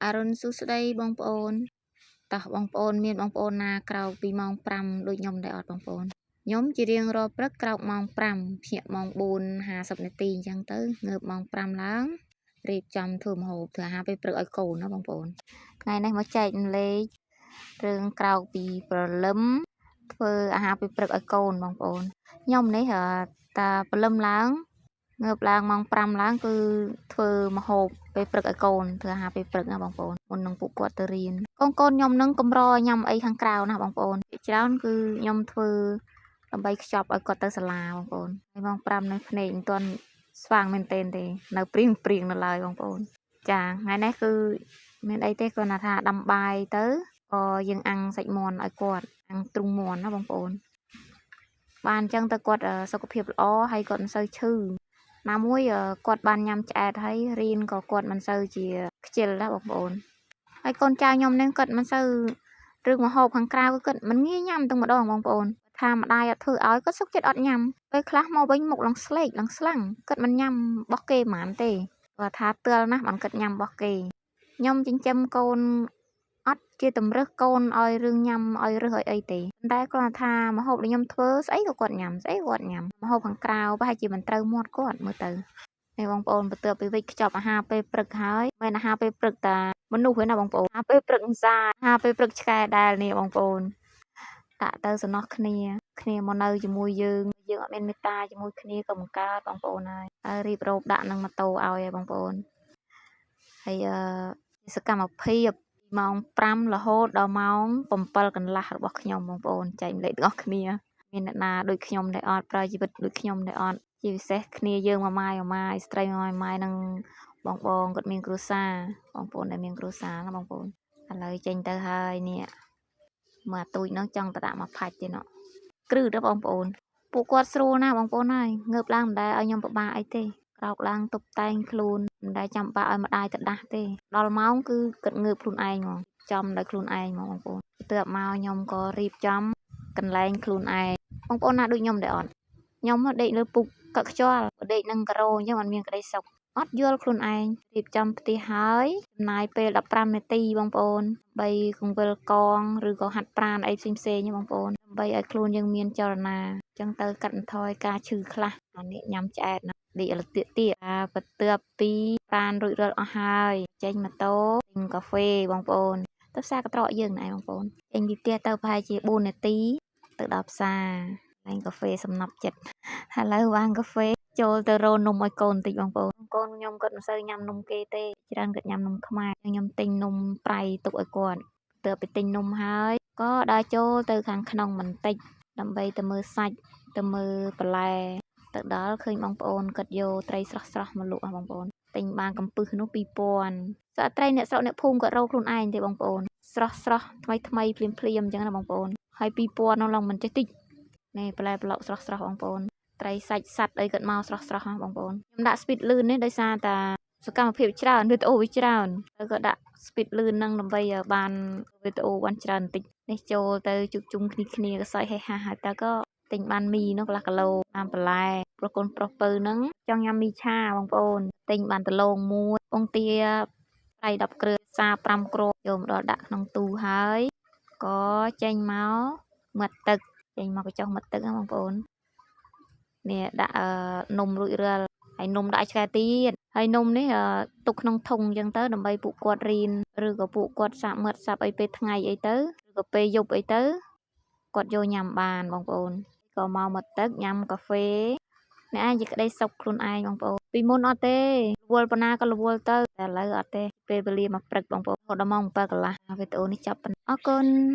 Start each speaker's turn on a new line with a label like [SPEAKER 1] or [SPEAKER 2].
[SPEAKER 1] អរុណសួស្តីបងប្អូនតោះបងប្អូនមានបងប្អូនណាក្រោកពីម៉ោង5ដូចខ្ញុំដែរអត់បងប្អូនខ្ញុំជារៀងរាល់ព្រឹកក្រោកម៉ោង5ភ្ញាក់ម៉ោង4:50នាទីអញ្ចឹងទៅងើបម៉ោង5ឡើងរៀបចំធ្វើម្ហូបធ្វើអាហារពេលព្រឹកឲ្យកូនណាបងប្អូនថ្ងៃនេះមកចែករំលែករឿងក្រោកពីព្រលឹមធ្វើអាហារពេលព្រឹកឲ្យកូនបងប្អូនខ្ញុំនេះតាព្រលឹមឡើងងើបឡើងម៉ោង5ឡើងគឺធ្វើម្ហូបពេលព្រឹកឲ្យកូនធ្វើអាហារពេលព្រឹកណាបងប្អូនមុននឹងពួកគាត់ទៅរៀនកូនកូនខ្ញុំនឹងកម្រញ៉ាំអីខាងក្រៅណាបងប្អូនភាគច្រើនគឺខ្ញុំធ្វើដើម្បីខ្ចប់ឲ្យគាត់ទៅសាលាបងប្អូនហើយម៉ោង5នៅភ្នែកមិនទាន់ស្វាងមែនទែនទេនៅព្រៀងព្រៀងនៅឡើយបងប្អូនចាថ្ងៃនេះគឺមានអីទេគ្រាន់តែថាដាំបាយទៅក៏យើងអាំងសាច់មាន់ឲ្យគាត់អាំងទ្រុងមាន់ណាបងប្អូនបានអញ្ចឹងទៅគាត់សុខភាពល្អហើយគាត់មិនសូវឈឺណាមួយគាត់បានញ៉ាំឆ្អែតហើយរៀនក៏គាត់មិនសូវជាខ្ជិលដែរបងប្អូនហើយកូនចៅខ្ញុំនេះគាត់មិនសូវរឿងម្ហូបខាងក្រៅគាត់មិនងាយញ៉ាំទាំងម្ដងបងប្អូនថាម្ដាយអត់ធ្វើឲ្យគាត់សុខចិត្តអត់ញ៉ាំពេលខ្លះមកវិញមុខឡើងស្លេកឡើងស្លាំងគាត់មិនញ៉ាំរបស់គេហ្មងទេគាត់ថាទល់ណាស់បានគាត់ញ៉ាំរបស់គេខ្ញុំចិញ្ចឹមកូនអត់ជាតម្រឹសកូនឲ្យរឿងញ៉ាំឲ្យរើសឲ្យអីទេតែគ្រាន់តែថាម្ហូបដែលខ្ញុំធ្វើស្អីក៏គាត់ញ៉ាំស្អីក៏គាត់ញ៉ាំម្ហូបខាងក្រៅប្រហែលជាមិនត្រូវមាត់គាត់មើលទៅនេះបងប្អូនបន្ទាប់ពីវិចខ្ចប់អាហារពេលព្រឹកហើយមិនអាហារពេលព្រឹកតាមនុស្សទេណាបងប្អូនអាហារពេលព្រឹកសាអាហារពេលព្រឹកឆ្កែដែលនេះបងប្អូនដាក់ទៅសំណោះគ្នាគ្នាមកនៅជាមួយយើងយើងអត់មានមេត្តាជាមួយគ្នាក៏មិនកើតបងប្អូនហើយហើយរៀបរោបដាក់នឹងម៉ូតូឲ្យហើយបងប្អូនហើយអឺសកម្មភាពម៉ោង5រហូតដល់ម៉ោង7កន្លះរបស់ខ្ញុំបងប្អូនចែករំលែកទាំងអស់គ្នាមានអ្នកណាដូចខ្ញុំដែរអត់ប្រើជីវិតដូចខ្ញុំដែរអត់ជាពិសេសគ្នាយើងមួយម៉ាយមួយម៉ាយស្ត្រីមួយម៉ាយនឹងបងបងគាត់មានគ្រួសារបងប្អូនដែលមានគ្រួសារណាបងប្អូនឥឡូវចេញទៅហើយនេះមើលអាទូចហ្នឹងចង់ទៅដាក់មកផាច់ទេណោះគ្រឹះទៅបងប្អូនពួកគាត់ស្រួលណាស់បងប្អូនហើយងើបឡើងមិនដែលឲ្យខ្ញុំពិបាកអីទេក្រោកឡើងតុបតែងខ្លួនមិនដែលចាំបាក់ឲ្យម្ដាយទៅដាស់ទេដល់ម៉ោងគឺគាត់ងើបខ្លួនឯងហ្មងចំដោយខ្លួនឯងហ្មងបងប្អូនទើបមកខ្ញុំក៏រៀបចំកន្លែងខ្លួនឯងបងប្អូនណាដូចខ្ញុំដែរអត់ខ្ញុំដេកលើពុកកឹកខ្យល់ដេកនឹងការ៉ូអញ្ចឹងអត់មានក្តីសុខអត់យល់ខ្លួនឯងរៀបចំផ្ទះហើយចំណាយពេល15នាទីបងប្អូនដើម្បីកង្វិលកងឬក៏ហាត់ប្រាណអីផ្សេងផ្សេងបងប្អូនដើម្បីឲ្យខ្លួនយើងមានចលនាអញ្ចឹងទៅកាត់បន្ថយការឈឺខ្លះអានេះញ៉ាំឆ្អែតណាដេកលទៀកទៀកអាបន្ទាប់ពីប្រានរួចរាល់អស់ហើយចេញម៉ូតូទិញកាហ្វេបងប្អូនទៅផ្សារកត្រកយើងណែបងប្អូនចេញពីផ្ទះទៅប្រហែលជា4នាទីទៅដល់ផ្សារកន្លែងកាហ្វេសំណប់ចិត្តឥឡូវបានកាហ្វេចូលទៅរកនំឲ្យកូនបន្តិចបងប្អូនកូនខ្ញុំគាត់មិនសូវញ៉ាំនំគេទេច្រើនគាត់ញ៉ាំនំខ្មែរខ្ញុំទិញនំប្រៃទុកឲ្យគាត់ទើបទៅទិញនំហើយក៏ដើរចូលទៅខាងក្នុងបន្តិចដើម្បីទៅមើលសាច់ទៅមើលបន្លែទៅដល់ឃើញបងប្អូនគាត់យកត្រីស្រស់ស្រស់មកលក់បងប្អូនទិញបានកំពឹសនោះ2000ស្អត្រីអ្នកស្រុកអ្នកភូមិគាត់រកខ្លួនឯងទេបងប្អូនស្រស់ស្រស់ថ្មីថ្មីភ្លាមភ្លាមអញ្ចឹងណាបងប្អូនហើយ2000នោះឡើងមិនចេះតិចនេះបន្លែប្លុកស្រស់ស្រស់បងប្អូនត្រីសាច់សัตว์អីគាត់មកស្រស់ស្រស់បងប្អូនខ្ញុំដាក់ speed លឿននេះដោយសារតាសកម្មភាពច្រើនវីដេអូវាច្រើនហើយក៏ដាក់ speed លឿនហ្នឹងដើម្បីបានវីដេអូបានច្រើនបន្តិចនេះចូលទៅជួបជុំគ្នាគ្នាក៏សើចហេហាហើយតើក៏ទិញបានមីនោះកន្លះគីឡូបានបន្លែប្រុសកូនប្រុសពៅហ្នឹងចង់ញ៉ាំមីឆាបងប្អូនទិញបានដលងមួយពងទាប្រៃ10គ្រឿងសា5គ្រាប់យកមកដល់ដាក់ក្នុងទូហើយក៏ចេញមកមាត់ទឹកចេញមកកញ្ចុះមាត់ទឹកណាបងប្អូននេះដាក់នំរួចរាល់ហើយនំដាក់ឆ្កែទៀតហើយនំនេះទុកក្នុងធុងអញ្ចឹងទៅដើម្បីពួកគាត់រៀនឬក៏ពួកគាត់សាក់មាត់សាប់អីពេលថ្ងៃអីទៅឬក៏ពេលយប់អីទៅគាត់យកញ៉ាំបានបងប្អូនក៏មកមកទឹកញ៉ាំកាហ្វេអ្នកឯងជាក្តីសុខខ្លួនឯងបងប្អូនពីមុនអត់ទេរវល់ប៉ុណ្ណាក៏រវល់ទៅតែឥឡូវអត់ទេពេលវេលាមកព្រឹកបងប្អូនរហូតដល់ម៉ោង7កន្លះវីដេអូនេះចប់ប៉ុណ្ណឹងអរគុណ។